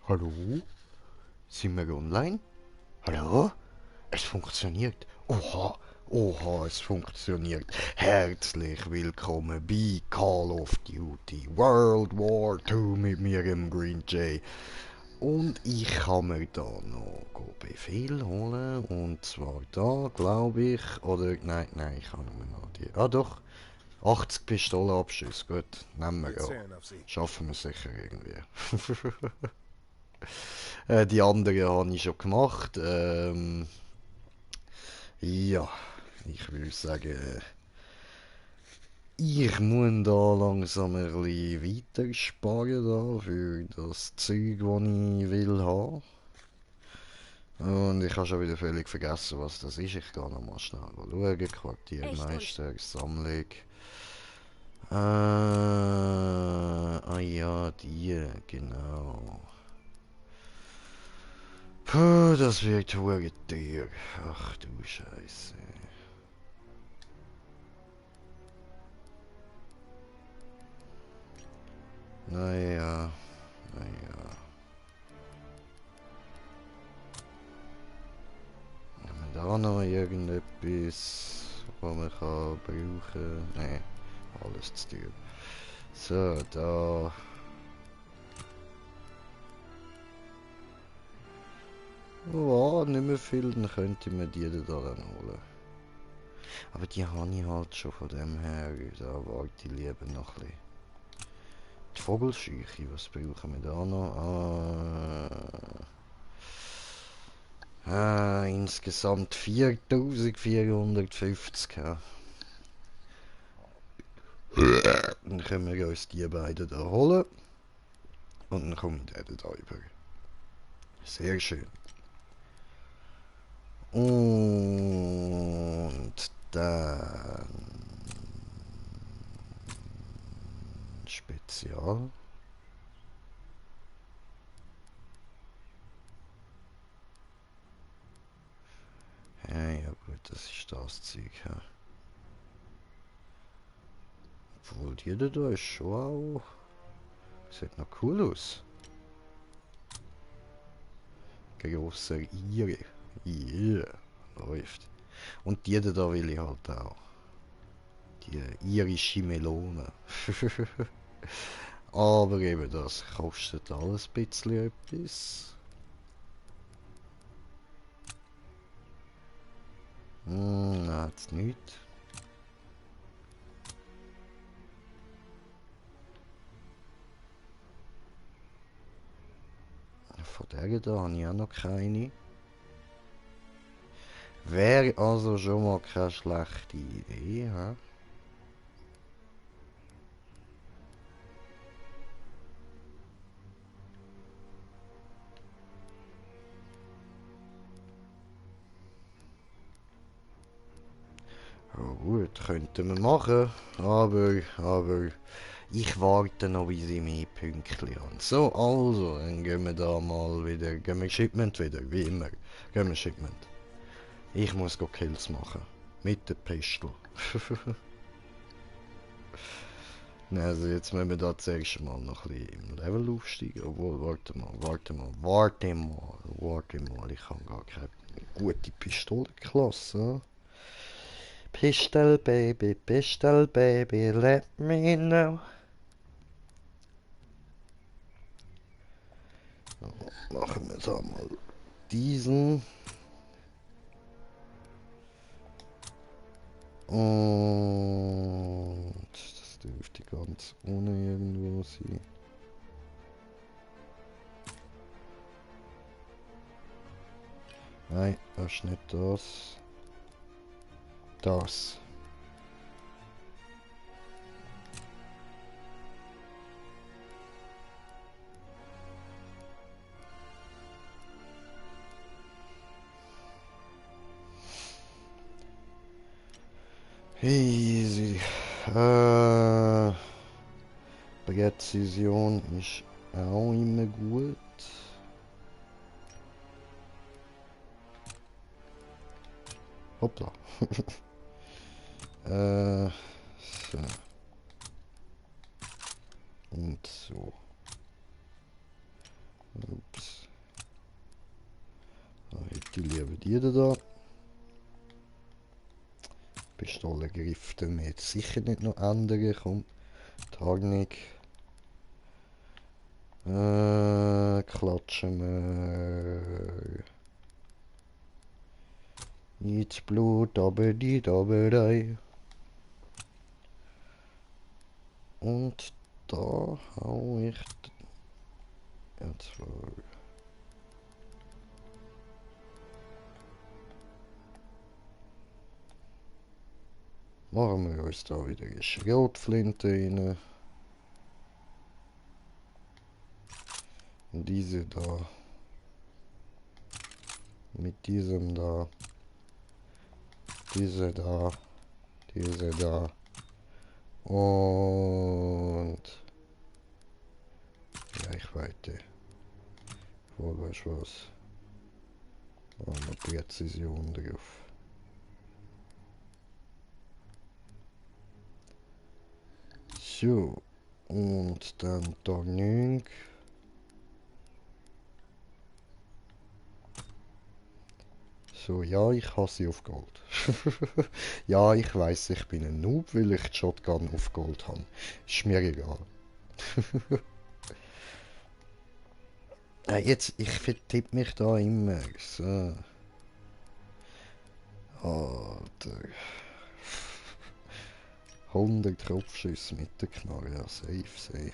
Hallo? Sind wir online? Hallo? Es funktioniert. Oha, oha, es funktioniert. Herzlich willkommen bei Call of Duty World War II mit mir, im Green Jay. Und ich kann mir da noch Befehl holen. Und zwar da, glaube ich. Oder, nein, ich kann mir noch die. Ah, doch. 80 Pistolenabschüsse. Gut, nehmen wir Geht's ja. fern auf Sie. Schaffen wir sicher irgendwie. Die anderen habe ich schon gemacht. Ja, ich würde sagen, ich muss da langsam ein bisschen weiter sparen da für das Zeug, das ich will haben. Und ich habe schon wieder völlig vergessen, was das ist. Ich gehe nochmal schnell schauen. Echt und Quartiermeister, Sammlung. Ah ja, die, genau. Puh, das wird hure teuer. Ach du Scheiße. Naja, naja. Haben wir da noch irgendetwas, was man kann brauchen? Ne, alles zu teuer. So, da. Oh, nicht mehr viel, dann könnte man die da dann holen. Aber die habe ich halt schon von dem her. Da warte ich lieber noch ein bisschen. Die Vogelscheuche, was brauchen wir da noch? Insgesamt 4450. Ja. Dann können wir uns die beiden da holen. Und dann kommen wir da über. Sehr schön. Und dann Spezial. Ja gut, das ist das Zeug. Ja. Obwohl, die da ist schon auch... Sieht noch cool aus. Grosser Ire. Yeah, läuft. Und die da will ich halt auch. Die irische Melone. Aber eben, das kostet alles ein bisschen etwas. Jetzt nicht. Von der da habe ich auch noch keine. Wäre also schon mal keine schlechte Idee, hä? Ja gut, könnten wir machen. Aber ich warte noch, bis ich mehr Pünktchen habe. So, also, dann gehen wir da mal wieder. Gehen wir Shipment wieder, wie immer. Gehen wir Shipment. Ich muss go Kills machen. Mit der Pistole. Ne, also jetzt müssen wir da zuerst mal noch ein bisschen im Level aufsteigen. Obwohl, warte mal. Ich habe gar keine gute Pistolenklasse. Pistol baby, let me know. Machen wir da mal diesen. Und das dürfte ganz ohne irgendwo sein. Nein, das ist nicht das. Das. Easy. Präzision ist auch immer gut. Hoppla. So. Und so. Ups. Die lieben die da. Pistolengriff tun wir jetzt sicher nicht noch ändern. Komm, Tarnung. Klatschen wir. Nicht Blut, aber die Daberei. Und da hau ich. Ja, zwei. Machen wir uns da wieder eine Schrotflinte rein. Und diese da. Mit diesem da. Diese da. Diese da. Und Reichweite. Wohl weißt du was. Machen wir Präzision drauf. So. Und dann Tarnung. So, ja, ich habe sie auf Gold. Ja, ich weiß, ich bin ein Noob, weil ich die Shotgun auf Gold habe. Ist mir egal. Jetzt, ich vertippe mich da immer. So. Alter. 100 Kopfschüsse mit der Knarre. Ja, safe.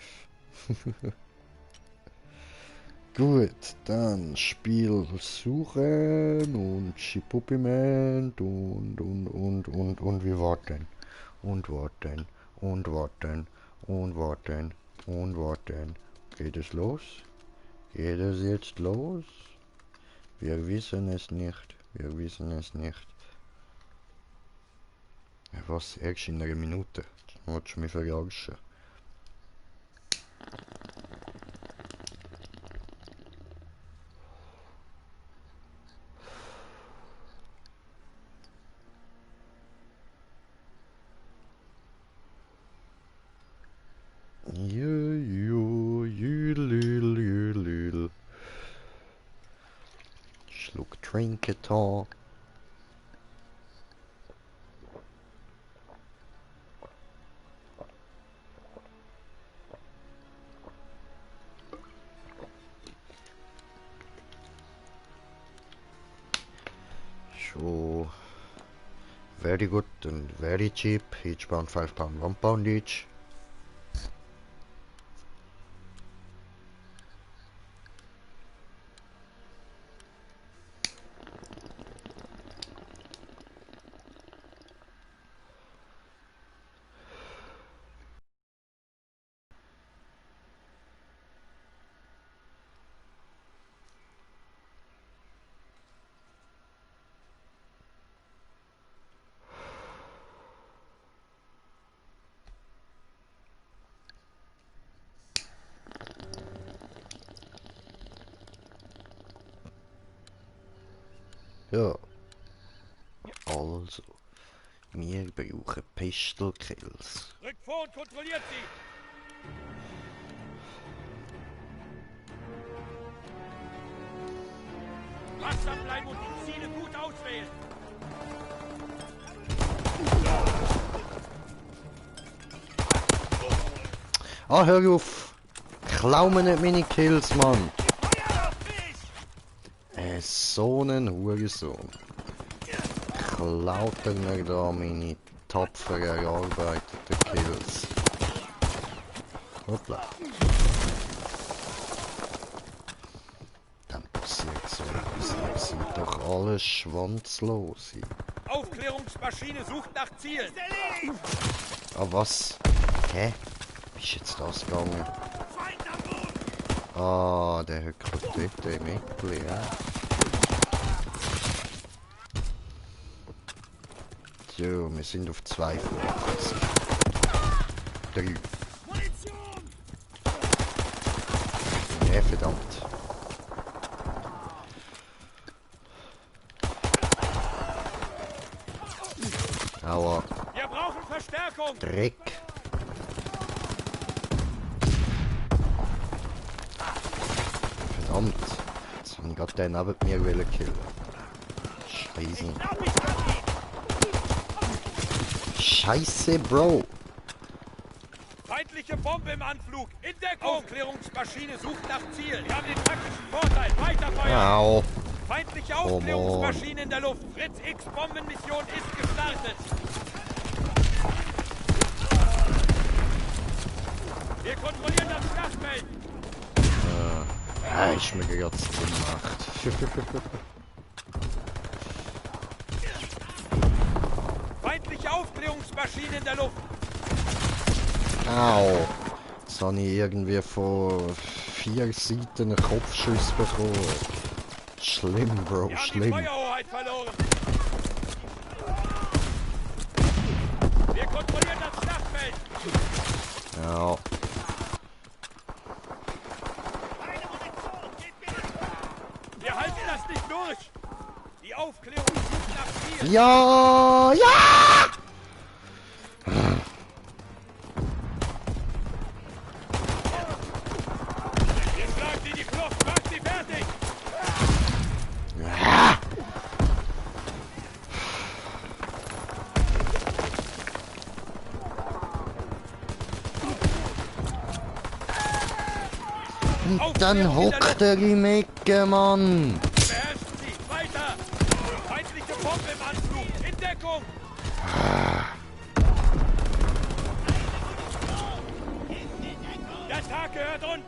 Gut, dann Spiel suchen und Schipuppiment und wir warten. Und warten. Und warten. Und warten. Und warten. Geht es los? Geht es jetzt los? Wir wissen es nicht. Wir wissen es nicht. Was? Erst in einer Minute? Willst du mich verarschen? Schluck Trinketon. So. Very good and very cheap. Each pound, £5, £1 each. Ja, also, wir brauchen Pistol Kills. Rückt vor und kontrolliert sie! Wachsam bleiben und die Ziele gut auswählen! Ah, hör auf! Klau mir nicht meine Kills, Mann! So ein Hurensohn. Klaut er mir da meine tapfer erarbeiteten Kills. Hoppla. Dann passiert so etwas. Sind doch alle Schwanzlose. Aufklärungsmaschine sucht nach Zielen! Ah, was? Hä? Wie ist jetzt das gegangen? Ah, der hückelt dort im Eckli, ja. So, wir sind auf 2 Fokus. 3. Ja, verdammt. Aua. Wir brauchen Verstärkung! Dreck. Verdammt. Jetzt habe ich gerade den neben mir killen. Riesen. Glaub ich an ihn! Scheiße, Bro. Feindliche Bombe im Anflug! In Deckung! Aufklärungsmaschine sucht nach Ziel! Wir haben den taktischen Vorteil! Weiterfeuern! Au. Feindliche Aufklärungsmaschine in der Luft! Fritz X Bombenmission ist gestartet! Wir kontrollieren das Schlachtfeld! Ja, ist mir gerade zu gemacht. Feindliche Aufklärungsmaschine in der Luft! Au. Jetzt habe ich irgendwie von 4 Seiten einen Kopfschuss bekommen. Schlimm, Bro, Wir haben die schlimm. Feuerhoheit verloren! Wir kontrollieren das Schlachtfeld! Ja. Wir halten das nicht durch! Die Aufklärung sucht nach Ziel! Ja, ja! Wir schlagen sie die Flucht! Macht sie fertig! Und dann hockt er im Ecke, Mann. Beherrschen sie! Weiter! Feindliche Bombe im Anflug! In Deckung! Der Tag gehört uns!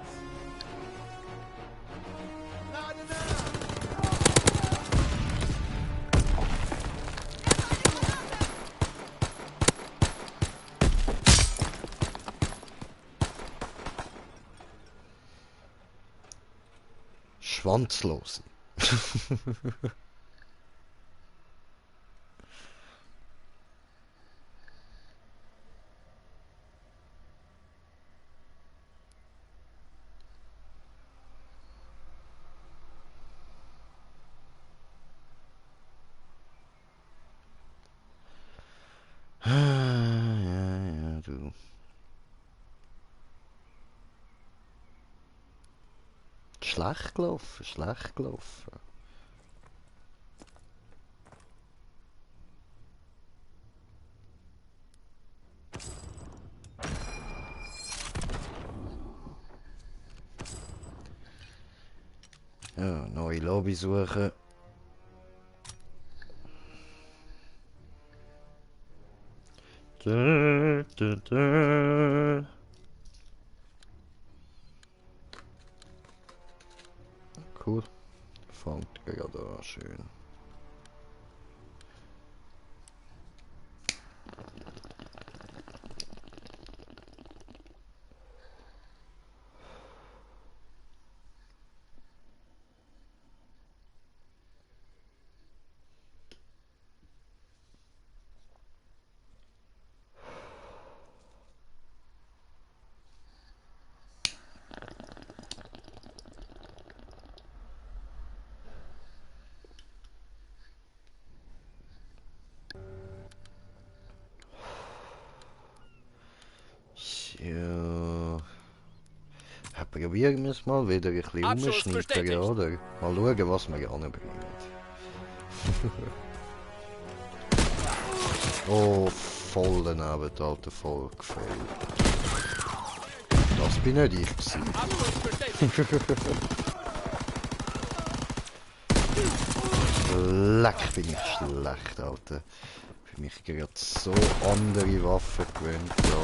Schwanzlos. Ja, du. Schlecht gelaufen, schlecht gelaufen. Ja, neue Lobby suchen. Cool. Fängt gerade an, schön. Ja. Probieren wir es mal wieder ein bisschen Abschuss umschneiden, bestätigt. oder? Mal schauen, was wir anbringen. Oh, voll daneben, Alter, voll gefällt. Das bin nicht ich gewesen. Abschuss bestätigt! Leck bin ich schlecht, Alter. Für mich gerade so andere Waffen gewöhnt, ja.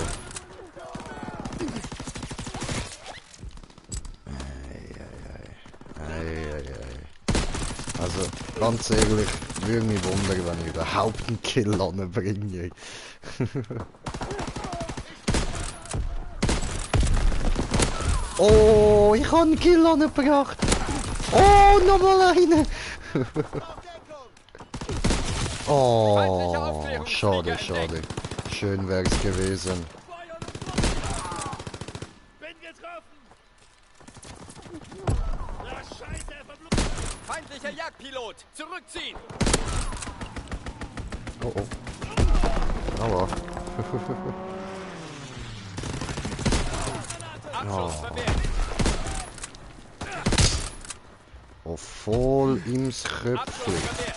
Also, ganz ehrlich, würde mich wundern, wenn ich überhaupt einen Kill anbringe. Oh, ich habe einen Kill angebracht. Oh, nochmal einen. Oh, schade, schade. Schön wäre es gewesen. Bin getroffen! Na Scheiße, er verblutet! Feindlicher Jagdpilot! Zurückziehen! Oh, oh. Aber. Abschuss Oh. verwehrt! Oh, voll ins Abschuss Köpfchen. verwehrt!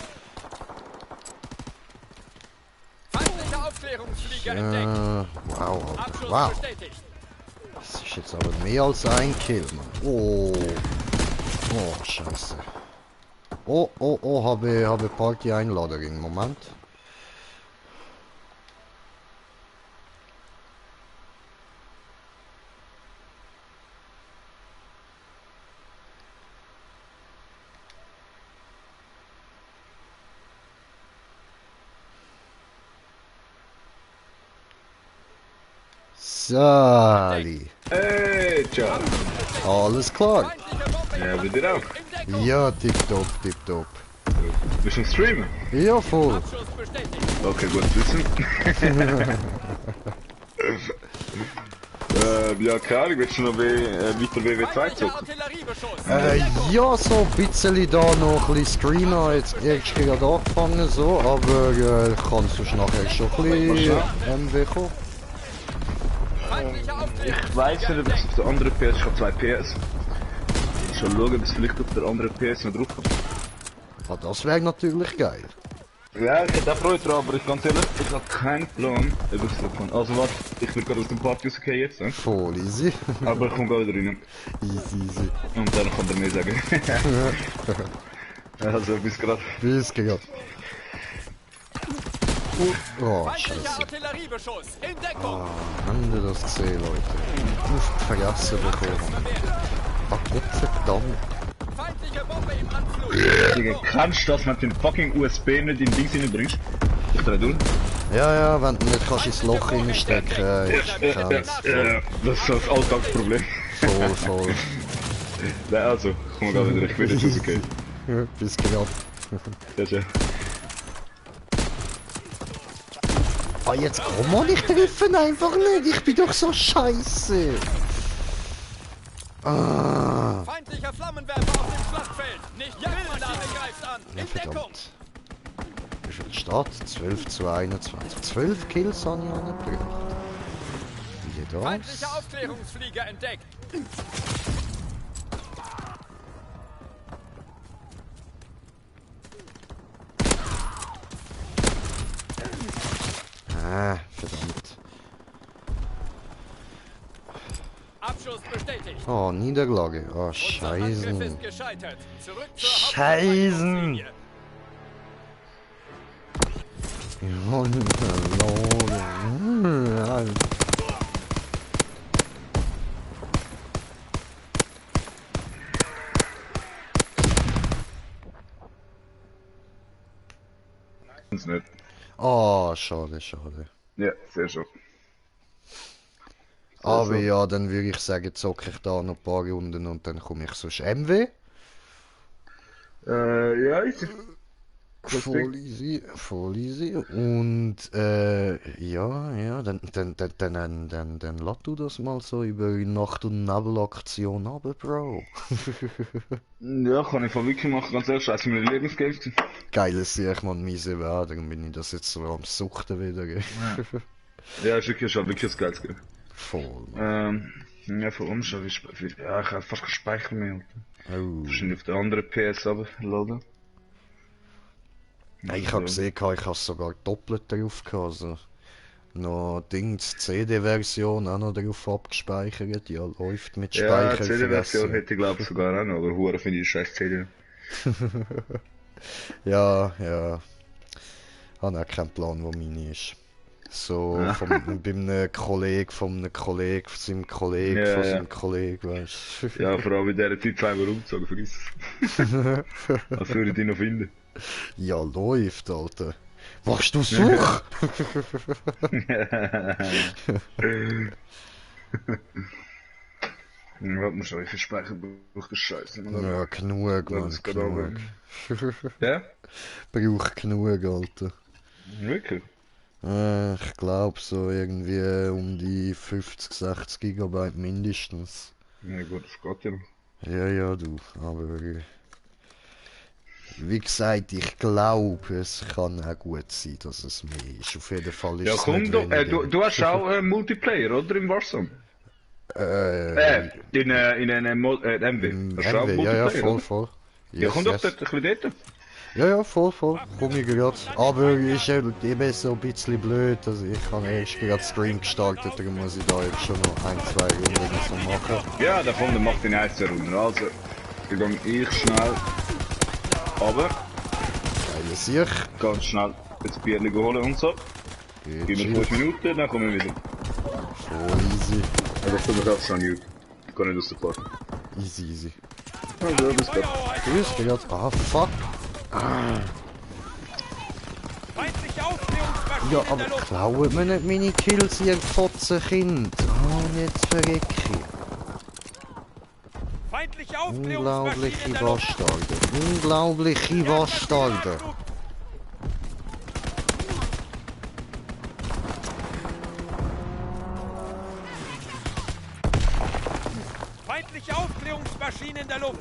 Abschlussflieger entdeckt. Wow, Abschuss wow. bestätigt. Das ist jetzt aber mehr als ein Kill, Mann. Oh. Oh, scheiße. Oh, oh, oh, habe Party-Einladung. Moment. Sali. Hey, ciao. Alles klar. Feindliche Bombe Ja, im bei dir auch. Anflug. In Deckung. Ja, tipptopp, tipptopp. Bist du am Streamen? Ja, voll. Abschuss bestätigt. Okay, gut zu wissen. Ja, keine Ahnung, willst du noch weiter WW2 Feindlicher zocken? Artilleriebeschuss. Ja, so ein bisschen da noch ein bisschen streamen. Jetzt erst gerade angefangen, so, aber ich kann sonst nachher schon ein bisschen MW kommen. Feindlicher Aufklärung. Ich weiss nicht, ob es auf der anderen PS, ich habe 2 PS. Ich soll schauen, ob es vielleicht auf der anderen PS noch drauf kommt. Ah, das wäre natürlich geil. Ja, ich hätte auch Freude dran, aber ich ganz ehrlich, ich habe keinen Plan, ob ich es drauf kann. Also warte, ich will gerade aus dem Party rausgehen jetzt, ne? Voll easy. Aber ich komme gerade wieder rein. Easy. Und dann kann er mehr sagen. Also bis gerade. Bis gerade. Oh, Feindlicher scheiße. Artilleriebeschuss. In Deckung. Habt ihr das gesehen, Leute? Uff, vergessen bekommen. Ach, Gott verdammt. Feindliche Bombe im Anflug. Digga, kannst du das mit dem fucking USB nicht in Dings reinbringst? Ich dreh durch. Ja, wenn du nicht kannst ins Loch reinstecken, ich kann's. Das ist das Alltagsproblem. Voll. Nein, also, komm mal wieder, ich will jetzt rausgehen. Bis gerade. Ja, ja. Ah, jetzt komm mal, ich treffe einfach nicht. Ich bin doch so scheiße. Ah, Feindlicher Flammenwerfer auf dem Schlachtfeld. Nicht Jagdmaschine greift an. ja, In Deckung. verdammt. Wie viel steht? 12 zu 21. 12 Kills habe ich angebracht. Wie Feindlicher das? Aufklärungsflieger entdeckt. Ah, verdammt. Abschuss bestätigt. Oh, Niederlage. Oh, Unser Angriff Scheiße. ist gescheitert. Zurück zur Scheißen. Hauptverteidigungslinie. Uns nicht. Oh, schade. Ja, sehr schön. Aber ja, dann würde ich sagen, zocke ich da noch ein paar Runden und dann komme ich sonst MW. Ja, ich. Voll easy. Und ja, dann lass du das mal so über Nacht- und Nebelaktion runter, Bro. Ja, kann ich von wirklich machen, ganz ehrlich, scheiße, meine Lieblingsgames. Geiles sehe ich mal miese Werbung, bin ich das jetzt so am Suchten wieder. Ja, ist wirklich schon wirklich ein geiles Game. Voll. Ja, für uns schon, ja, ich habe fast keinen Speicher mehr. Oh. Wahrscheinlich auf der anderen PS runterladen. Ja, ich habe gesehen, ich habe sogar doppelt drauf gehabt, also noch Dings CD-Version auch noch drauf abgespeichert, ja läuft mit Ja, Speicher. CD-Version hätte ich glaube ich sogar auch noch, aber Hure finde ich scheiß CD. Ja, habe auch keinen Plan, wo meine ist. So, Ja. bei einem Kollegen, von seinem Kollegen, Ja, von ja. seinem Kollegen, weißt du. Ja, vor allem in dieser Zeit zweimal umgezogen, vergiss es. Als würde ich die noch finden. Ja, läuft, Alter. Machst du Such? Warte mal schon, wie viel Speicher braucht der Scheiße? Ja, genug, Ja, Mann, das geht genug. Ja? Braucht genug, Alter. Wirklich? Ich glaube so irgendwie um die 50, 60 Gigabyte mindestens. Ja gut, das geht ja noch. Ja, du, aber wie gesagt, ich glaube, es kann auch gut sein, dass es mehr ist. Auf jeden Fall ist Ja es komm, nicht du, weniger. du hast auch Multiplayer, oder? Im Warzone? In MW. im Hast du auch MW, Multiplayer? ja, oder? voll. Ja, Yes, komm doch yes. dort, ein bisschen dort. Ja, ja, voll, voll. Komm ich grad. Aber ist halt eben so ein bisschen blöd. Also ich habe erst gerade Stream gestartet, darum muss ich da jetzt schon noch ein, zwei Runden so machen. Ja, der Kunde macht den ersten Runde. Also, dann gehe ich schnell runter, Geile Sicht. ganz schnell das Bierchen holen und so. Geht Gib mir chill. 5 Minuten, dann kommen wir wieder. Voll easy. Aber ich tue mich auch schon gut. Ich kann nicht aus der Party. Easy, easy. Also, bis dann. Grüß dich. Ah, fuck. Feindliche Aufklärungsmaschinen Ja, in aber der Luft. klauen mir nicht meine Kills, ihr Fotzenkind. Oh, jetzt verrecke ich. Feindliche Aufklärungsmaschinen in Unglaubliche der Luft. Bastarde. Unglaubliche Bastarde. Feindliche Aufklärungsmaschinen in der Luft.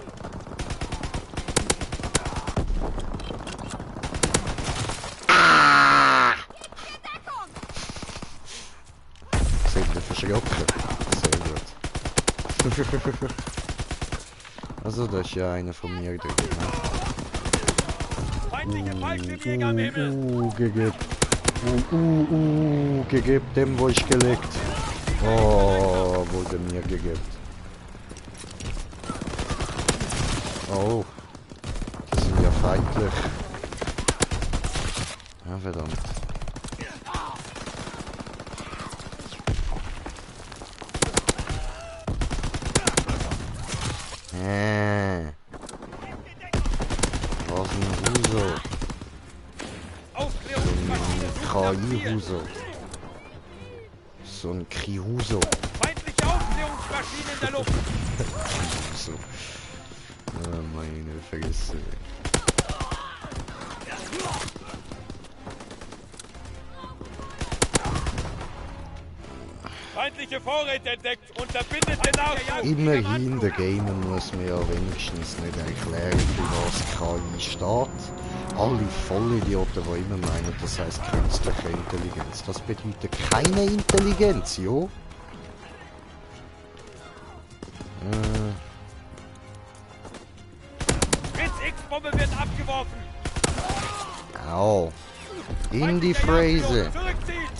Sind wir verschrocken? Sehr gut. Also, das ist ja einer von mir drin. Feindliche Fallschirmjäger am Himmel. Gegeben. Gegeben dem, wo ich gelegt. Oh, wurde mir gegeben. Oh, die sind ja feindlich. Ja, verdammt. Was ein Huso. Aufklärungsmaschine sucht nach Ziel. KI-Huso. So ein Krihuso. Feindliche Aufklärungsmaschinen in der Luft. So. Meine Fresse. Feindliche Vorräte entdeckt. Unterbindet den Nachschub. Immerhin, der Gamer muss mir ja wenigstens nicht erklären, für was KI steht. Alle Vollidioten, die immer meinen, das heisst künstliche Intelligenz. Das bedeutet keine Intelligenz, jo? Fritz X-Bombe wird abgeworfen. Au. In die Fräse.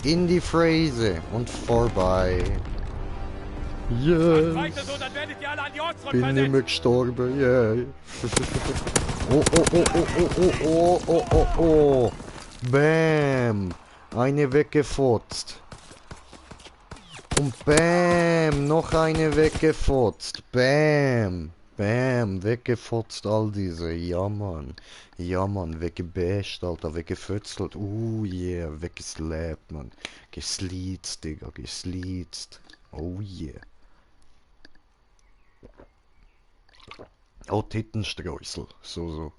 In die Fräse. Und vorbei. Yes. Weiter so, dann werdet ihr alle an die Ortsfront Bin nicht versetzt. mehr gestorben, yay. Oh, oh, oh, oh, oh, oh, oh, oh, oh, oh. Bam. Eine weggefotzt. Und bam. Noch eine weggefotzt. Bam. Bam. Weggefotzt all diese. Ja, Mann. Ja, Mann. Weggebasht, Alter. Weggefützelt. Yeah. Weggeslapt, Mann. Gesliezt, Digga. Gesliezt. Oh, yeah. Oh, Tittenstreusel. So.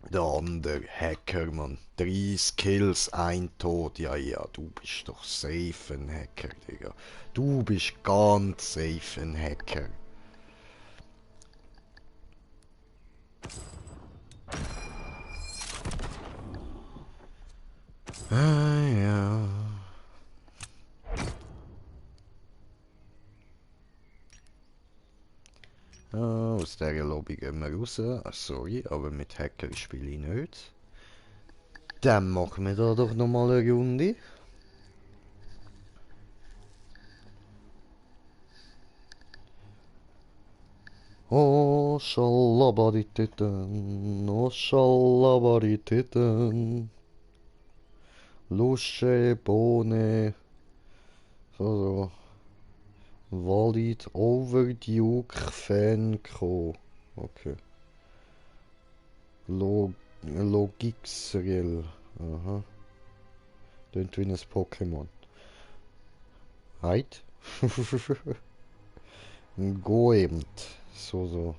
Der andere Hacker, Mann. 30 Kills, ein Tod. Ja, du bist doch safe ein Hacker, Digga. Du bist ganz safe ein Hacker. Ah, ja. Aus dieser Lobby gehen wir raus. Sorry, aber mit Hacker spiele ich nicht. Dann machen wir da doch nochmal eine Runde. Oh, Schalabarititten, oh, Schalabarititten. Lusche, Bohne. So. Valid Overduke Fanco. Okay. Logixriel. Aha. Tönt wie ein Pokémon. Right? Goemt. So.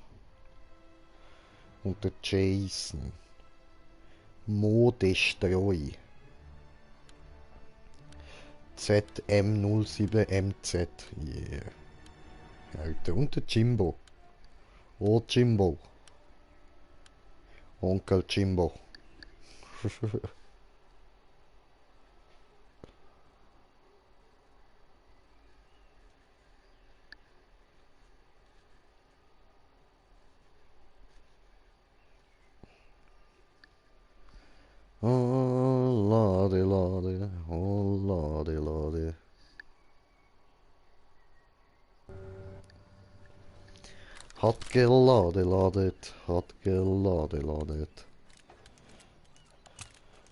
Und der Jason. Modestreu. ZM07MZ. Yeah. Alter, und der Jimbo. Oh, Jimbo. Onkel Jimbo. Hat geladet.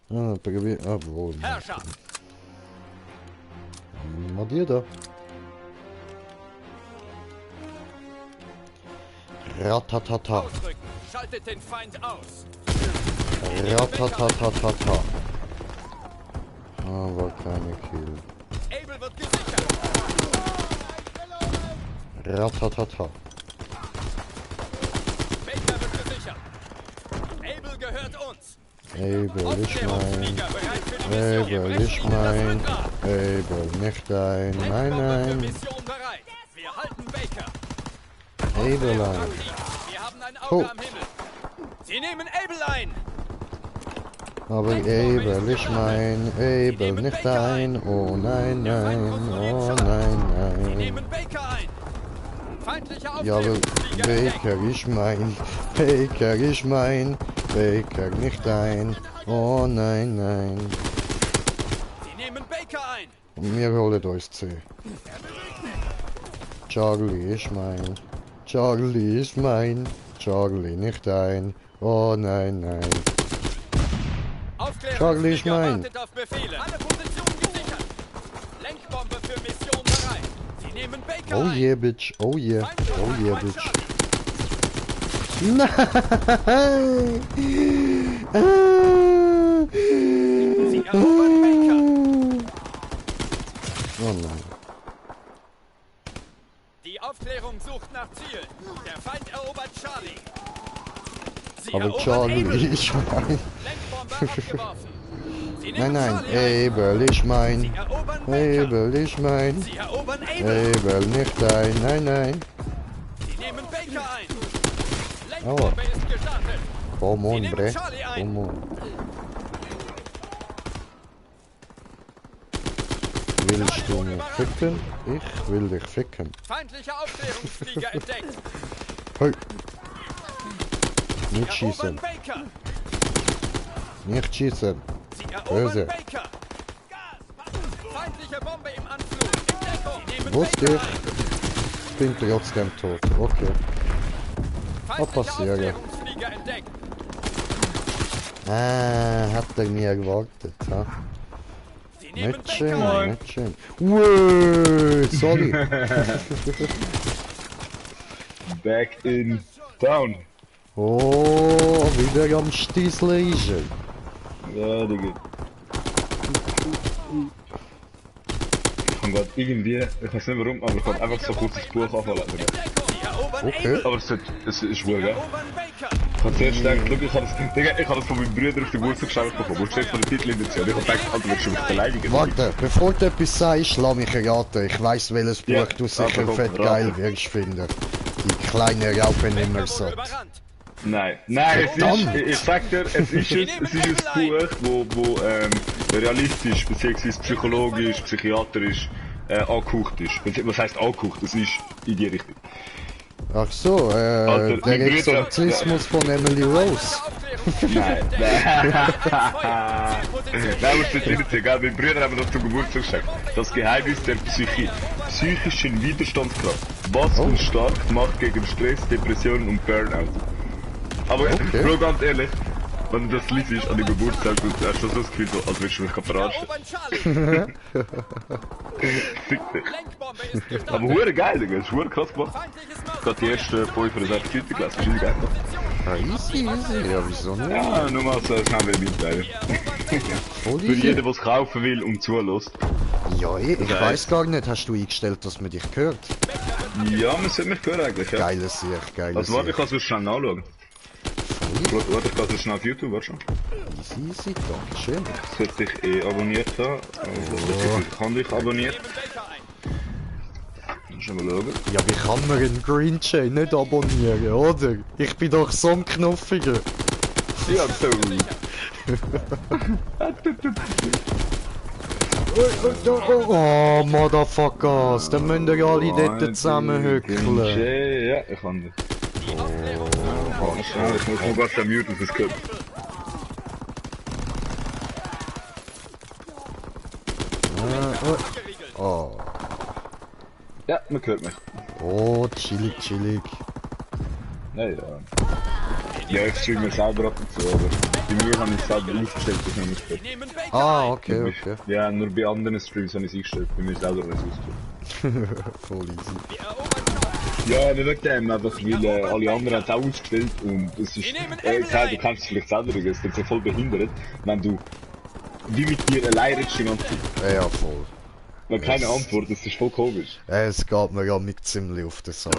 Ah, probier. Ah, wohl. Herrscher! Mal dir da. Ratatata. Ausrücken! Schaltet den Feind aus! Ratatatata. Aber keine Kill. Able wird gesichert! Ratatata. Baker wird gesichert! Able gehört uns! Able ist mein. Aufklärungsflieger bereit für die Mission! Able ist mein. Able nicht dein. Nein, Für nein. Mission bereit! Wir halten Baker! Able ein. Wir haben ein Oh. Auge am Himmel! Sie nehmen Able ein! Aber Able ist mein. Able nicht dein. Oh nein, nein. Oh nein, Sie nein. nehmen Baker ein! Feindlicher Ja, aber Aufklärungsflieger entdeckt! Baker ist mein. Baker ist mein. Baker nicht dein. Oh nein, nein. Sie nehmen Baker ein! Wir holen uns C. Charlie ist mein. Charlie ist mein. Charlie nicht dein. Oh nein, nein. Charlie ist Aufklärungsflieger mein. wartet auf Befehle! Alle Positionen gesichert! Lenkbombe für Mission bereit! Sie nehmen Baker Oh ein! yeah, bitch. Oh yeah. Oh yeah, bitch. Sie Nein! erobern Baker! Oh nein. Die Aufklärung sucht nach Zielen. Der Feind erobert Charlie. Sie Aber erobern Charlie Able. ist mein. Lenkbombe abgeworfen. Sie Nein, nehmen nein. Charlie ein. Able ist mein. Sie erobern Baker. Able ist mein. Sie erobern Able. Able nicht dein. Nein, nein. Sie nehmen Baker ein. Aua. Lenkbombe ist gestartet. Komm Sie on, nehmen bre. Charlie ein. Komm on. Willst du mich ficken? Ich will dich ficken. Feindlicher Aufklärungsflieger entdeckt. Hey. Nicht Erobern schießen. Baker. Nicht schießen. Sie erobern Böse. Baker. Feindliche Bombe im Anflug. In Deckung. Sie nehmen Wusste Baker ich. ein. Ich bin trotzdem tot. Okay. Feindlicher passieren. Aufklärungsflieger entdeckt. Ah, hat er mir gewartet, ha? Sie nehmen Nicht schön, Baker ein. nicht schön. Wow, sorry. Back in town. Oh, wieder am Stiesleisen. Ja, Digga. Ich kann grad irgendwie, ich weiß nicht warum, aber ich kann einfach so kurz das Buch anfangen. In Deckung. Sie erobern Okay. Able. Aber es ist schwul, Sie gell? erobern Baker. Ich hab zuerst gedacht, schau, ich hab das von meinem Bruder auf die Geburtstag geschenkt bekommen. Wo steht von der Titelindition? Ich hab gedacht, Alter, willst du mich beleidigen? Warte, bevor du etwas sagst, lass mich raten. Ich weiss, welches Buch Ja, du sicher aber komm, fett rate. geil wirst finden. Die kleine Raupe nimmer Baker so. wurde überrannt. Nein, nein, Verdammt. ich sag dir, es ist ein Buch, wo realistisch, beziehungsweise psychologisch, psychiatrisch angehaucht ist. Was heisst angehaucht? Es ist in die Richtung. Ach so, Alter, der mein Bruder- Exorzismus von Emily Rose. Nein, nein. Nein, aber es ist nicht so, gell? Mein Bruder hat mir das zum Geburtstag gesagt. Das Geheimnis der psychischen Widerstandskraft. Was uns stark macht gegen Stress, Depressionen und Burnout. Aber, Okay. Bro, ganz ehrlich, wenn du das liest an deinem Geburtstag, du hast du so das Gefühl, so, als würdest du mich verarschen. Erobern Charlie. Fick dich. Lenkbombe ist Aber gestartet. hure geil, Digga, das ist hure krass gemacht. Feindliches Ich hab die ersten 5 oder 6 Seiten gelesen, das ist easy geil gemacht. Ah, easy, easy. Ja, wieso nicht? Ja, nur mal so schnell will mitteilen. Voll Für easy. jeden, der es kaufen will und zulässt. Ja, ich weiß gar nicht. Hast du eingestellt, dass man dich hört? Ja, man sollte mich hören eigentlich, ja. Geiles Sieg, geiles Also warte, ich Sieg. kann es schnell nachschauen. Warte, ich kann es schnell auf YouTube, warte schon. Easy, easy, dankeschön. Ich sollte dich eh abonniert haben. Also, ich kann dich abonniert. Nehmen Baker ein. Schon mal schauen. Ja, wie kann man einen Green Chain nicht abonnieren, oder? Ich bin doch so ein Knuffiger. Ja, so. Oh, Motherfuckers, dann müsst ihr alle dort zusammenhückeln. Ja, ich kann dich. Oh, schnell, ich muss mal ganz schnell muten, das gehört. Geriegelt. Oh, Ja, man hört mich. oh, chillig, chillig. Ja, ja. Ja, ich streame selber ab und zu, aber bei mir habe ich es selber eingestellt, dass ich nicht Sie nehmen Baker Ah, ein. okay, okay. Ja, nur bei anderen Streams habe ich es eingestellt, bei mir selber habe ich es ausgestellt. Voll easy. Wir erobern Charlie. Ja, nicht wegen dem, einfach weil alle anderen haben es auch ausgestellt und es ist, ich sage, du kennst es vielleicht selber, es ist so voll behindert, wenn du wie mit dir allein redest die ganze Zeit. Ja, voll. Wenn keine Antwort, das ist voll komisch. Es geht mir ja mit ziemlich auf den Sack,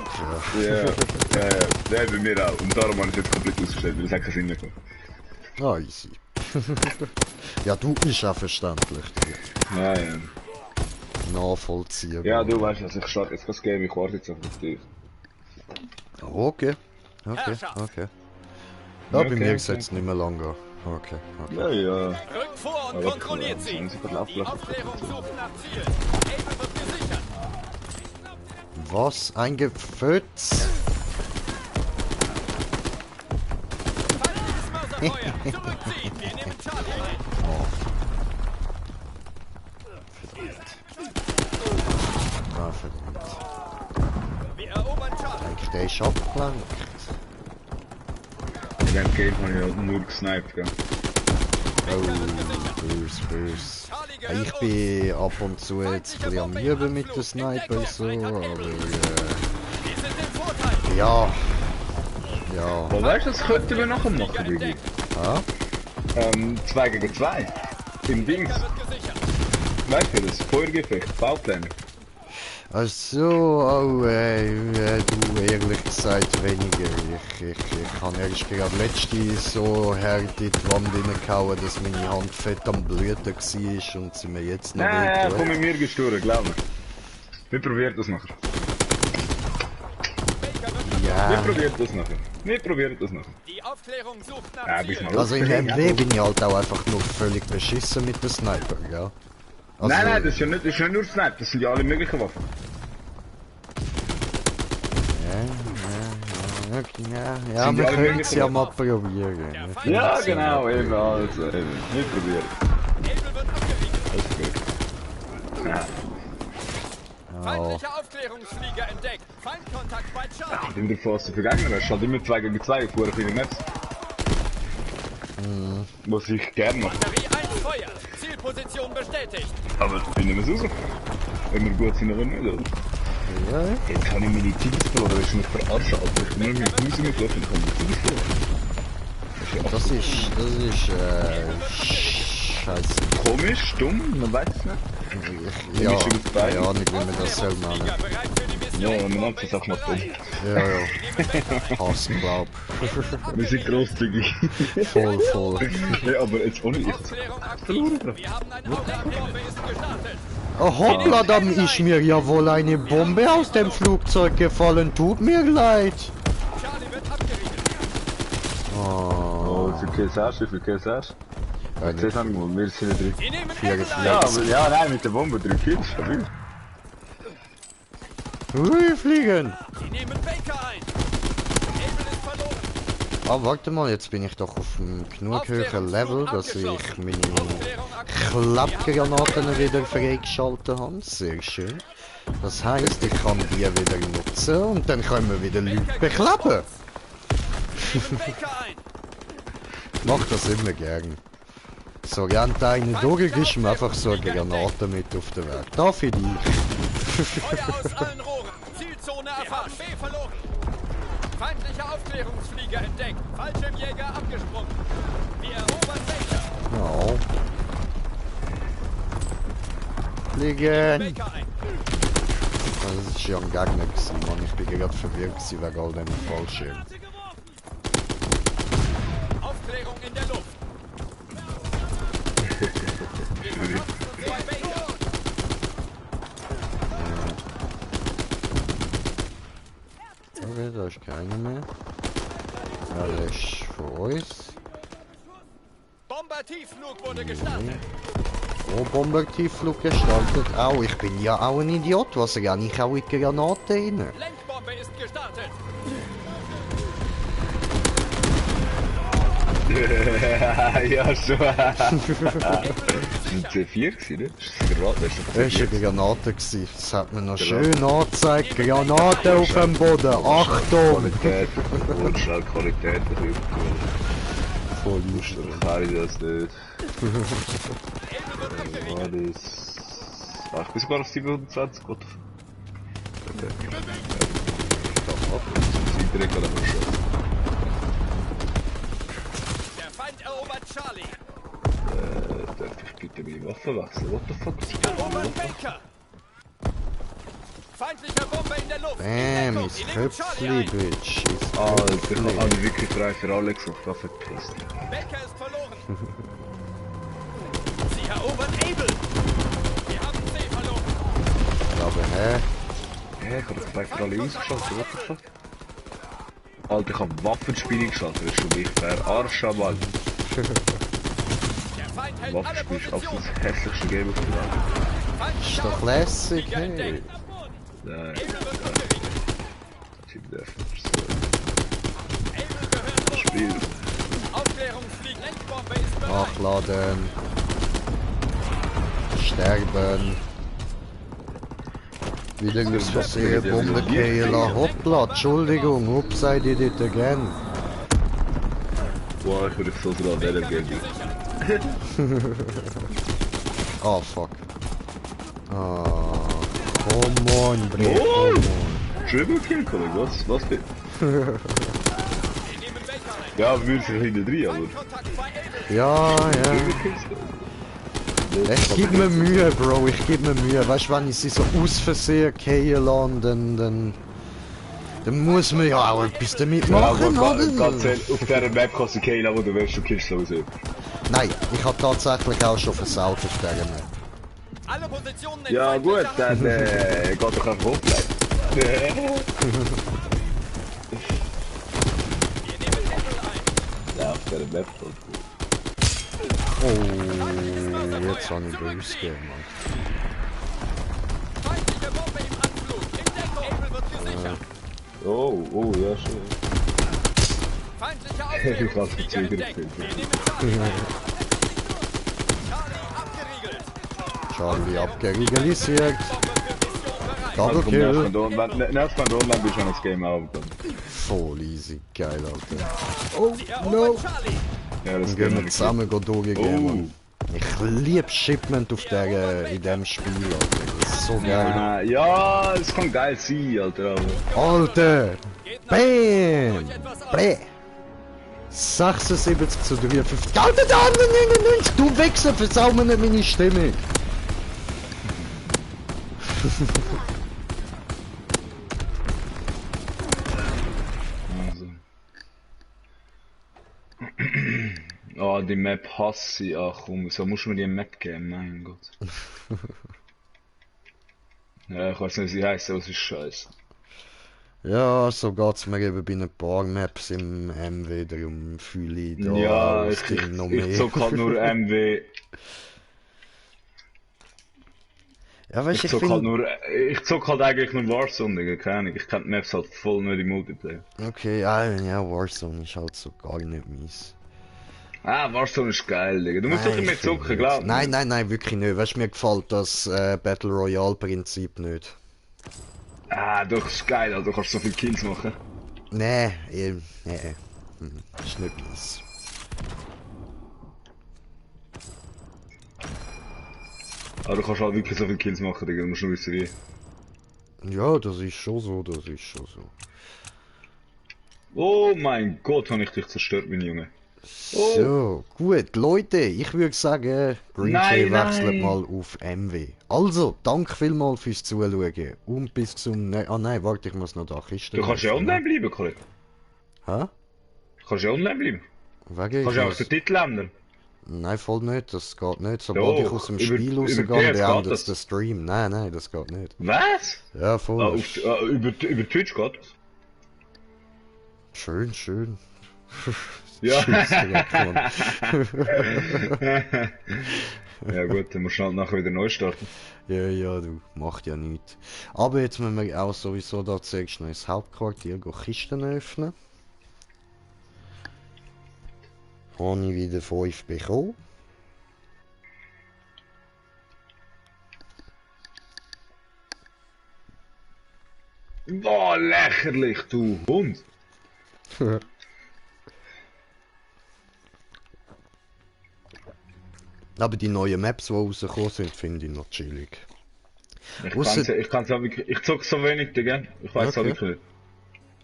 ja. Ja, bei mir auch. Und darum habe ich es jetzt komplett ausgestellt, weil es hat keinen Sinn mehr gemacht. Ah, easy. Ja, du bist auch verständlich. Ja, ja. Nachvollziehbar. Ja, du weißt, also ich starte jetzt das Game, ich warte jetzt auf dich. Okay. Okay, okay. Ja, bei mir ist jetzt nicht mehr lang gehen. Okay, okay. Ja, ja. Rückt vor und Aber kontrolliert sie. haben sie gerade Die laufen Aufklärung sucht nach Ziel. Able wird gesichert. Was? Ein Gepfütz? Feindliches Mörserfeuer. Zurückziehen. Wir nehmen Charlie ein. Ah, verdammt. Wir erobern Charlie. Eigentlich der ist abgelenkt. In dem Game habe ich halt nur gesniped, gell. Oh, bös. Ja, ich bin ab und zu jetzt ein bisschen am Üben mit dem Sniper so, aber Wir sind im Vorteil. ja. Ja. Aber weißt du, das könnten wir nachher machen, Digi? Ah? 2 gegen 2. Im Dings. Wird gesichert. Weißt du das? Feuergefecht, Baupläne. Ach so, oh, du, ehrlich gesagt weniger. Ich habe erst gerade letzte so hart in die Wand reingehauen, dass meine Hand fett am Blüten war und sie mir jetzt noch Nein, komm wehtut. mit mir gestorben, glaub mir. Wir probieren das nachher. Wir Ja, probieren das nachher. Wir probieren das nachher. Die Aufklärung sucht nach Ja, bis Ziel. mal also im MW bin ich halt auch einfach nur völlig beschissen mit dem Sniper, gell? Also, Nein, das ist ja nicht nur Sniper, das sind ja alle möglichen Waffen. Ja, Sind wir die alle können es ja möglichen mal probieren. Der Wir Feind Ja, können's ja genau, mal eben, also, eben. Wir probieren. Able wird abgewiesen. Das ist gut. Ja, Feindlicher Aufklärungsflieger entdeckt. Feindkontakt bei Charlie. in der Phase für Gegner, es ist halt immer 2 gegen 2 vor viele Netz. Was ich gerne mache. Batterie 1 Feuer. Zielposition bestätigt. Aber finden wir es raus. Wenn wir gut sind oder nicht, oder? Ja, Jetzt kann ich meine Teams verloren, das ist mich verarscht, Alter. Ich bin nur mit Haus mitgelaufen, ich kann meine Teams verloren. das ist, scheiße. Komisch, dumm, man weiß es nicht. Ja, Mischung aus beiden. keine Ahnung, wie man das soll nennen. Flieger bereit für die Mission. Ja, man nennt es auch mal dumm. Ja, Hass, glaub. Wir sind grosszügig. Voll. Ja, aber jetzt ohne ich. Aufklärung aktiv. Wir haben ein Aufklärungsbombe ist gestartet. Oh, hoppla, dann ist mir ja wohl eine Bombe aus dem Flugzeug gefallen. Tut mir leid. Charlie wird abgeriegelt. Oh, wie viel hast du? Wie viel Kills hast du? Ich seh's einmal, wir sind drin. Sie nehmen Vier Able geflogen. ein. Ja, aber ja, nein, mit der Bombe 3 Kills, stabil. Hui, fliegen. Sie nehmen Baker ein. Able ist verloren. Ah, warte mal, jetzt bin ich doch auf einem genug höheren Level, dass ich meine Aufklärung aktiv. Klappgranaten wieder freigeschaltet habe. Sehr schön. Das heisst, ich kann die wieder nutzen und dann können wir wieder Leute beklappen. Sie nehmen Baker ein. Ich mach das immer gern. So, rennt einer durch, gibst ihm einfach so eine Granate mit auf den Weg. Da für dich. Feuer aus allen Rohren. Zielzone erfasst. B verloren. Feindlicher Aufklärungsflieger entdeckt. Fallschirmjäger abgesprungen. Wir erobern Baker. Ja. Fliegen. Baker ein. Das ist ja ein Gegner gewesen, Mann. Ich bin gerade verwirrt gewesen wegen all diesen Fallschirmen. Aufklärung in der Luft. Zwei Baker. Okay, da ist keiner mehr. Ja, der ist von uns. Bomber-Tiefflug wurde gestartet. Oh, Bombertiefflug gestartet. Au, ich bin ja auch ein Idiot. Was renne ich auch in die Granate rein? Lenkbombe ist gestartet. Ja, schon. Able wird ein C4 gewesen, ne? Ist das Granate? Das war eine Granate gewesen. Das hat man noch schön angezeigt. Granate auf dem Boden. Achtung! Qualität. Und schnell Qualität. Voll Dann kann ich das nicht. Alles. Ach, ich bin sogar auf 720, what the fuck. Okay. Direkt an der Maschine. Der Feind erobert Charlie. Darf ich bitte meine Waffe wechseln? What the fuck? Sie erobern Baker. Feindlicher Bombe in der Luft. Bam, ist Köpfli, Bitch. Alter, ich habe wirklich 3 für alle gesagt, das verpisst. Baker ist verloren. Sie erobern Able. Wir haben C verloren. Aber hä? Hä, ich habe 3 für alle ausgeschaltet, what the fuck? Alter, ich habe Waffenspiele geschaltet, das ist schon nicht fair. Arsch am Mann. Der Feind hält alle Waffenspiel ist absolut Positionen. das hässlichste Game auf der Welt. Ist doch lässig, hey. Nein, Able wird abgeriegelt. Team Deathmatch. Able gehört los. Spiel. Aufklärungsflieg. Lenkbombe ist bereit. Nachladen. Sterben. Wieder aus Versehen Bombenkehler. Hoppla, Entschuldigung, ups, I did it again. Boah, ich bin so dran, der Game. Oh fuck. Ah, come on, Bre, Oh! come on. Triple Kill, Kollege, was bitte? Wir nehmen Baker ein. Ja, wir sind hinten drin, aber... Kontakt bei Able. Ja, ja. Triple Kills? Ich geb mir Mühe, Bro, ich geb mir Mühe. Weißt du, wenn ich sie so aus Versehen gehen lasse, dann muss man ja auch etwas damit Ja, aber machen, ganz oder? ehrlich, auf dieser Map kannst du Kayla, wo du willst, du killst sowieso. Nein, ich hab tatsächlich auch schon versaut auf dieser Map. Alle Positionen in Ja gut, feindlicher dann geht doch einfach hochbleiben. Wir nehmen Able ein. Ja, auf dieser Map. Oh, jetzt habe ich böse gemacht. Feindliche Bombe im Anflug. In Deckung. Able wird gesichert. Oh, ja, schön. Feindliche Ich Aufklärungsflieger hab's gezögert, entdeckt. Film. Wir nehmen Charlie ein. Charlie abgeriegelt. Charlie abgeriegelisiert. Bombe für Mission bereit. Double Komm, Kill. nervt man online, bist du an das Game aufgekommen. Voll easy, geil, Alter. Sie erobern Charlie. Ja, das Dann gehen wir nicht. zusammen durchgehen. Oh. Ich liebe Shipment auf in dem Spiel, Alter. Das ist so geil. Ja, es kann geil sein, Alter. Alter! Geht nach Bam! etwas auf. Bäh! 76 zu 53. Alter, der andere 99! Du Wichser, versau mir nicht meine Stimme! Also. Oh, die Map hasse ich. Ach komm, so muss man die Map geben, mein Gott. Ja, ich weiß nicht, wie sie heisst, aber es ist scheiße. Ja, so geht's mir eben bei ein paar Maps im MW, darum fühle ich da Ja, das Ding noch mehr. ich zock halt nur MW. Ja, weißt Ich du, ich zock halt eigentlich nur Warzone, Digga, keine Ahnung. Ich kenn die Maps halt voll nicht im Multiplayer. Okay, ja, Warzone ist halt so gar nicht mies. Ah, Warzone ist geil, Digga. Du musst Nein, doch immer ich find zocken, nicht. glaub mir. Nein, wirklich nicht. Weißt du, mir gefällt das Battle Royale Prinzip nicht. Ah, doch, ist geil, Alter. Du kannst so viele Kills machen. Nee. Ist nicht mies. Aber du kannst halt wirklich so viele Kills machen, Digga. Du musst nur wissen wie. Ja, das ist schon so. Oh mein Gott, habe ich dich zerstört, mein Junge. Oh. So, gut, Leute, ich würde sagen, Green Nein, Jay wechselt nein. mal auf MW. Also, danke vielmals fürs Zuschauen und bis zum Ah nein, warte, ich muss noch da Kiste. Du kannst ja öffnen. online bleiben, Kollege. Hä? Du kannst ja online bleiben. Wegen Kannst ich ja auch muss... den Titel ändern. Nein, voll nicht, das geht nicht. Sobald ich Doch, aus dem über- Spiel über rausgehe, PS geht beendet das. der Stream. Nein, das geht nicht. Was? Ja, voll. Ah, das ist über Twitch geht das? schön. Ja. Tschüss, direkt, Mann. Ja gut, dann musst du halt nachher wieder neu starten. Ja, du, macht ja nichts. Aber jetzt müssen wir auch sowieso da zuerst noch ins Hauptquartier gehen, Kisten öffnen. Habe ich wieder 5 bekommen. Boah, lächerlich, du Hund. Aber die neuen Maps, die rausgekommen sind, finde ich noch chillig. Ich kann's auch wirklich, ich zock so wenig, Digga. Ich weiß auch Okay. wirklich nicht.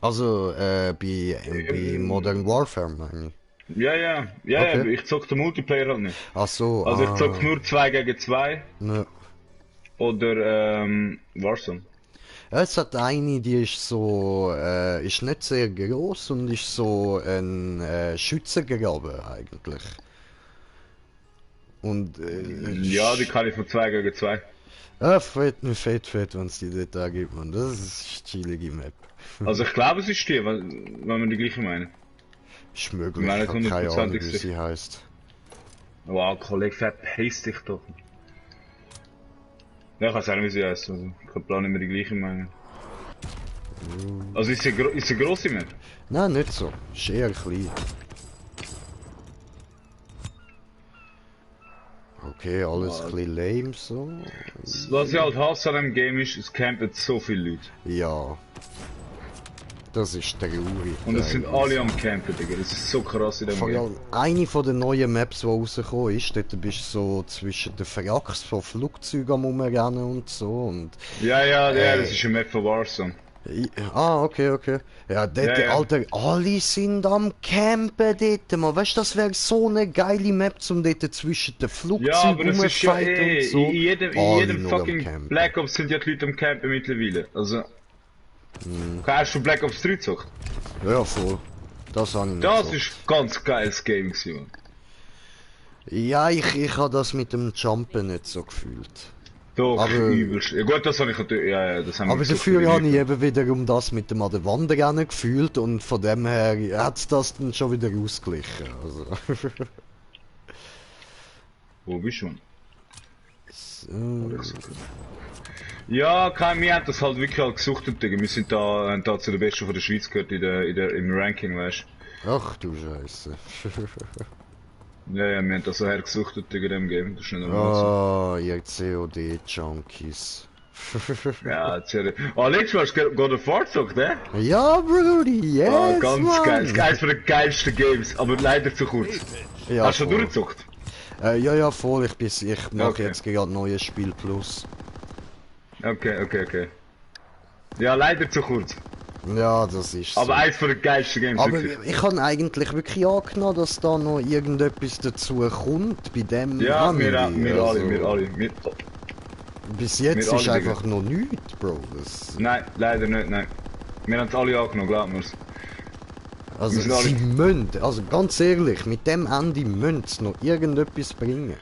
Also, bei Modern Warfare, meine ich. Ja, Okay. ich zock den Multiplayer halt nicht. Ach so, Also ich zock nur 2 gegen 2 Ne. oder Warzone. Ja, es hat eine, die ist so, ist nicht sehr groß und ist so ein Schützengraben eigentlich. Und Ja, die kann ich von 2 gegen 2. fett, wenn es die dort da gibt, man. Das ist eine chillige Map. Also ich glaube es ist die, wenn wir die gleiche meinen. Ist möglich, Ich meine, ich habe keine Ahnung, wie 100%ig sicher. sie heißt. Wow, Kollege, verpiss dich doch. Ja, ich weiß auch nicht, wie sie heißt. Also, ich kann Plan nicht mehr die gleiche meinen. Also ist sie grosse Map? Nein, nicht so. Ist eher klein. Okay, alles ein bisschen lame so. Was ich halt hasse an dem Game ist, es campen so viele Leute. Ja. Das ist traurig. Und es sind alle am Campen, Digga. Das ist so krass in dem Vor Game. allem eine von den neuen Maps, die rausgekommen ist, dort bist du so zwischen den Wracks von Flugzeugen am Rumrennen und so. Und Ja, das ist eine Map von Warzone. okay. Ja, dort, Ja. Alter, alle sind am Campen dort, man. Weißt du, das wäre so eine geile Map, um dort zwischen den Ja, Flugzeugen aber das ist ja und so. in jedem Alle nur am fucking Campen. Black Ops sind ja die Leute am Campen mittlerweile. Also... Hast du Black Ops 3 gezockt? Ja, voll. Das habe ich nicht Das so. ist ein ganz geiles Game gewesen, Mann. Ja, ich habe das mit dem Jumpen nicht so gefühlt. Doch, Aber- übelst. Ja gut, das habe ich natürlich... Ja, das haben wir Aber gezockt, dafür die habe ich Leute. eben wiederum das mit dem an der Wand rennen gefühlt und von dem her hat das dann schon wieder ausgeglichen. Also. Wo bist du? Äh, Ja, wir haben das halt wirklich halt gesuchtet, Digga. Wir sind haben da zu den Besten von der Schweiz gehört im Ranking, weißt Ach du Scheiße. du. Ja, wir haben das so hergesuchtet, Digga, in dem Game. Das ist nicht normal. Ah, ihr COD-Junkies. Ja, erzähl. Oh, letztes Mal hast du God of War gezockt, ne? Ja, Brudi, yes, Ah, ganz Mann. geil. Eines von den geilsten Games, aber leider zu kurz. Ja, Hast du schon voll. durchgezockt? Ja, voll. Ich mache Okay. jetzt gerade neues Spiel Plus. Okay. Ja, leider zu kurz. Ja, das ist so. Aber eins von den geilsten Games, Aber wirklich. ich habe eigentlich wirklich angenommen, dass da noch irgendetwas dazu kommt bei dem Ja, Anime. wir Also, alle. Bis jetzt wir ist alle, einfach noch nichts, Bro. Das, Nein, leider nicht, nein. Wir haben es alle angenommen, glaub mir's. also wir sind alle- sie müssen, also ganz ehrlich, mit dem Ende müssen sie noch irgendetwas bringen.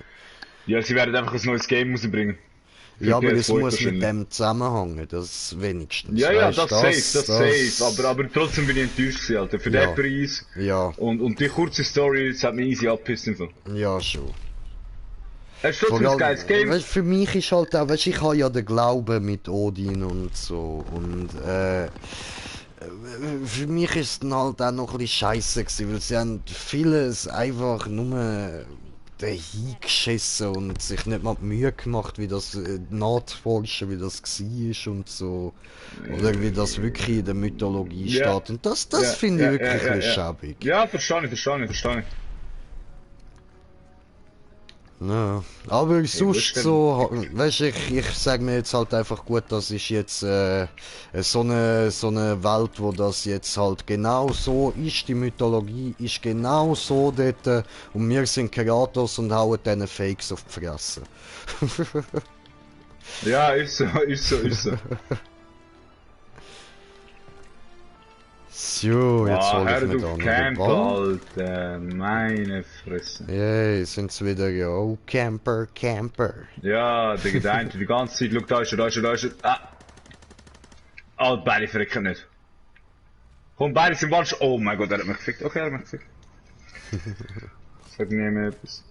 Ja, sie werden einfach ein neues Game rausbringen. Für Ja, aber PS5 es muss mit wahrscheinlich. dem zusammenhängen, das wenigstens. Ja, Weisst, das safe. Aber trotzdem bin ich enttäuscht gewesen, Alter. Für Ja. den Preis. Ja, Und die kurze Story, das hat mich easy abgepisst im Fall. ja schon. Es ist trotzdem ein geiles Game. Weißt, für mich ist halt auch, weißt, ich habe ja den Glauben mit Odin und so und für mich ist es dann halt auch noch ein bisschen scheiße gewesen, weil sie haben vieles einfach nur dahin geschissen und sich nicht mal die Mühe gemacht, wie das nachzuforschen, wie das war und so. Oder wie das wirklich in der Mythologie Ja. steht. Und das Ja, finde ich ja, wirklich ja, ein bisschen ja. schäbig. Ja, verstehe ich. Ja, aber sonst das so, weißt du, ich sag mir jetzt halt einfach gut, das ist jetzt so eine Welt, wo das jetzt halt genau so ist, die Mythologie ist genau so dort und wir sind Kratos und hauen diesen Fakes auf die Fresse. Ja, ist so. So, jetzt hol ich hör mir da auf noch den Camp, Ball. Alter. Meine Fresse. Yay, sind's wieder, ja, oh, Camper. Ja, der eine die ganze Zeit, schau, da ist er. Ah! Oh, beide verrecken nicht. Komm, beide sind falsch. Oh mein Gott, er hat mich gefickt. Okay, er hat mich gefickt. Sag mir etwas.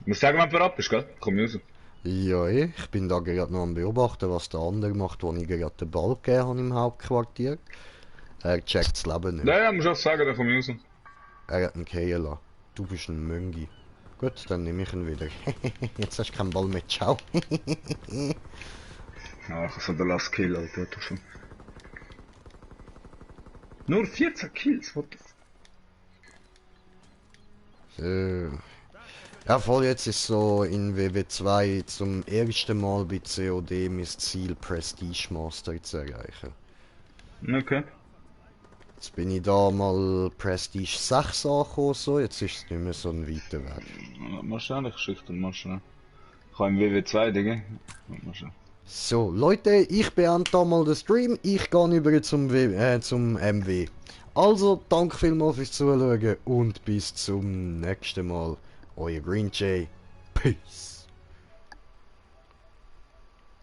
Ich muss sagen, wenn du ab bist, gell? Komm raus. Ja, ich bin da gerade noch am beobachten, was der andere macht, wo ich gerade den Ball gegeben habe im Hauptquartier. Er checkt das Leben nicht. Ja, muss auch sagen, dann komm raus. Er hat einen Kehlen lassen. Du bist ein Möngi. Gut, dann nehme ich ihn wieder. Jetzt hast du keinen Ball mehr. Ciao. Ach, so der Last Kill, Alter. Nur 14 Kills, what the Ja, voll, jetzt ist so in WW2 zum ersten Mal bei COD mein Ziel Prestige Master zu erreichen. Okay. Jetzt bin ich da mal Prestige 6 angekommen, so, jetzt ist es nicht mehr so ein weiter Weg. Wahrscheinlich schüchtern, mal schnell. Ich habe im WW2, Digga. Mal schnell. So, Leute, ich beende da mal den Stream, ich gehe über zum MW. Also, danke vielmals fürs Zuschauen und bis zum nächsten Mal. Euer Green Jay. Peace.